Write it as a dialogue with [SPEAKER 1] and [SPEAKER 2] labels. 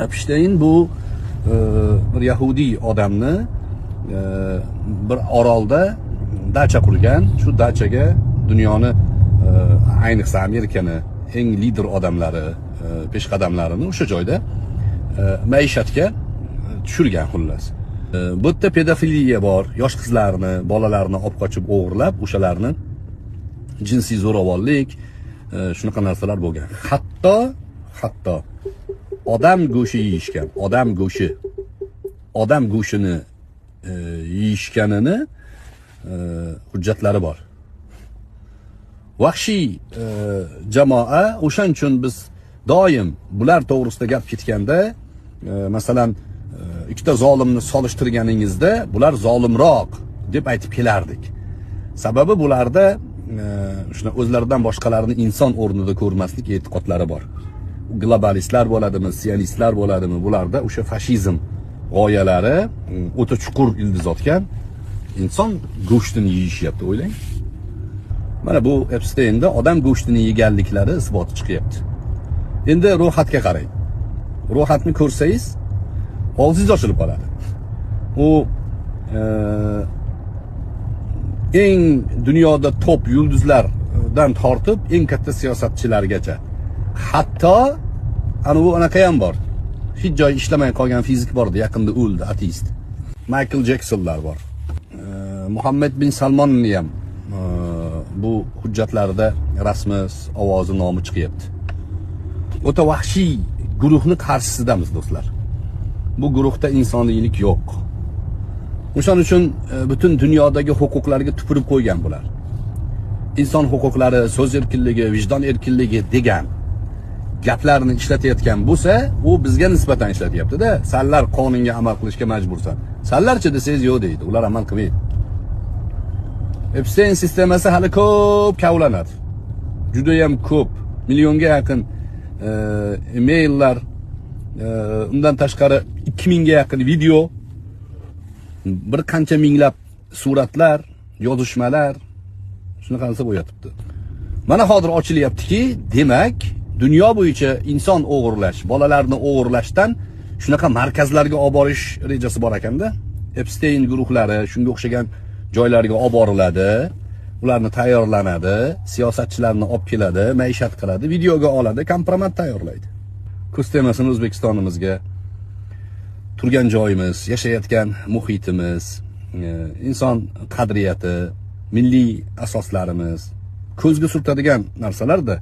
[SPEAKER 1] Epstein bu bir yahudiy odamni bir orolda dacha qurgan. Shu dachaga dunyoni, ayniqsa Amerikani eng lider odamlari, peshqadamlarini o'sha joyda maishatga tushirgan xullas. Bu yerda pedofiliya bor, yosh qizlarni, bolalarni olib qochib o'g'irlab, o'shalarni jinsiy zo'ravonlik, shunaqa narsalar bo'lgan. Hatto odam go'shti yeyishgan, odam go'shti. Odam go'shtini yeyishganini hujjatlari bor. Vahshiy jamoa, o'shaning uchun biz doim bular to'g'risida gap ketganda, masalan, ikkita zolimni solishtirganingizda bular zolimroq deb aytib kelardik. Sababi bularda shuna o'zlaridan boshqalarni inson o'rnida ko'rmaslik e'tiqodlari bor. Globalistlar bo'ladimi, sionistlar bo'ladimi, bularda o'sha fashizm g'oyalari o'ta chuqur ildiz otgan. Inson go'shtini yeyishyapti, o'ylang. Mana bu Epsteinda odam go'shtini yeganliklari isboti chiqyapti. Endi ro'yxatga qarang. Ro'yxatni ko'rsangiz, og'zingiz ochilib qoladi. U eng dunyoda top yulduzlardan tortib eng katta siyosatchilargacha. Hatto ana bu anaqa ham bor. Hech joy ishlamay qolgan fizik bor edi, yaqinda o'ldi, ateist. Michael Jacksonlar bor. Muhammad bin Salmonni ham bu hujjatlarda rasmi, ovozi, nomi chiqyapti. O'ta vahshiy guruhni qarshisidamiz, do'stlar. Bu guruhda insoniylik yo'q. O'shaning uchun butun dunyodagi huquqlarga tupurib qo'ygan bular. Inson huquqlari, so'z erkinligi, vijdon erkinligi degan gaplarni ishlatayotgan bo'lsa, u bizga nisbatan ishlatyapti-da. Sanlar qonunga amal qilishga majbursan. Sanlarchi desangiz yo'q deydi, ular amal qilmaydi. Epstein sistemasi hali ko'p kavlanadi. Juda ham ko'p, millionga yaqin emaillar, undan tashqari 2000 ga yaqin video, bir qancha minglab suratlar, yozishmalar, shunaqa narsa bo'yatibdi. Mana hozir ochilyaptiki, demak, dunyo bo'yicha inson o'g'irlash, bolalarni o'g'irlashdan shunaqa markazlarga olib borish rejasi bor ekanda. Epstein guruhlari shunga o'xshagan joylarga olib boriladi. Ularni tayyorlanadi, siyosatchilarni olib keladi, maishat qiladi, videoga oladi, kompromat tayyorlaydi. Ko'z tegmasin O'zbekistonimizga, turgan joyimiz, yashayotgan muhitimiz, inson qadriyati, milliy asoslarimiz ko'zga surtadigan narsalarda.